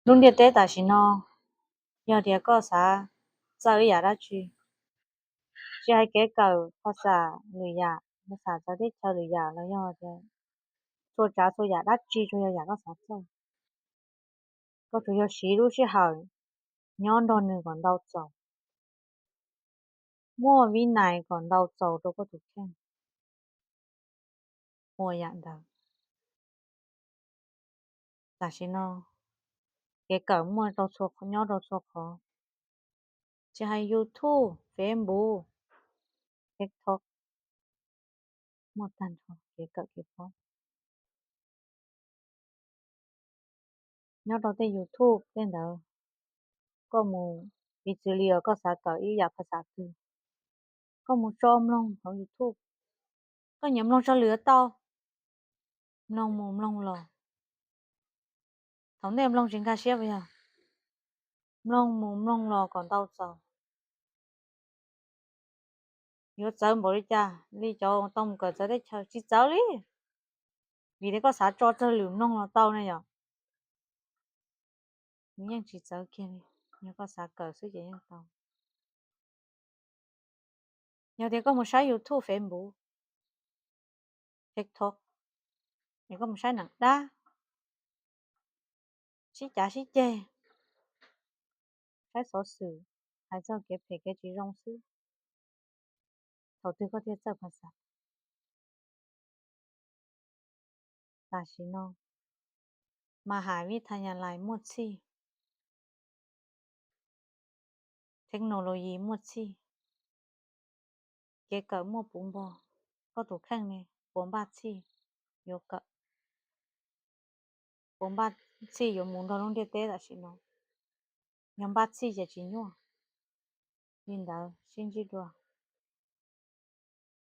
Lub ntiaj teb tam sim no, yog tias koj xav txawj ib yam dab tsi, tsis hais kev kawm phas xam lwm yam, phas xam txawv teb chaws lwm yam los yog tias txhua tsav txhua yam dab tsi tsuas yog yam koj xav txawj, koj tsuas yog siv lub sij hawm nyob nrog nws kom ntau txaus, muaj vib nais kom ntau txaus rau koj tus kheej, ua yam ntawd. Tam sim no kev kawm muaj rau txhua qhov, nyob rau txhua qhov, tsis hais YouTube, Facebook, TikTok, muaj tag nrho kev kawm kev paub. Nyob rau tej YouTube tej ntawd, koj mus, piv txwv li os, koj xav kawm ib yam phas xam twg, koj mus tso mloog hauv YouTube, koj nyiam mloog tso lwm tau, mloog mus mloog los. Thaum ntej mloog tsis nkag siab puas yog? Mloog mus mloog los kom ntau txaus. Yuav txawv npaum li cas li cov tau mus kawm txawv teb chaws? Tsis txawv li, vim tias koj xav tso tsawg lwm mloog los tau ne yom. Nws yeej tsis txawv kiag li, yog koj xav kawm xwb ces yeej tau. Yog tias koj mus saib YouTube, Facebook, TikTok, es koj mus saib neeg dab, sib cav sib ceg, saib xov xwm, hais txog kev phem kev tsis zoo xwb, thaum twg koj thiaj txawj phas xam? Tam sim no, mas has vib tha nyas lais muaj txhij, technology muaj txhij, kev kawm muaj puv npo, koj tus kheej ne puas npaj txhij yuav kawm, puas npaj txhij yuav mus nrog lub ntiaj teb tam sim no? Yog npaj txhij ces tsis nyuaj. Li ntawd sib ntsib dua.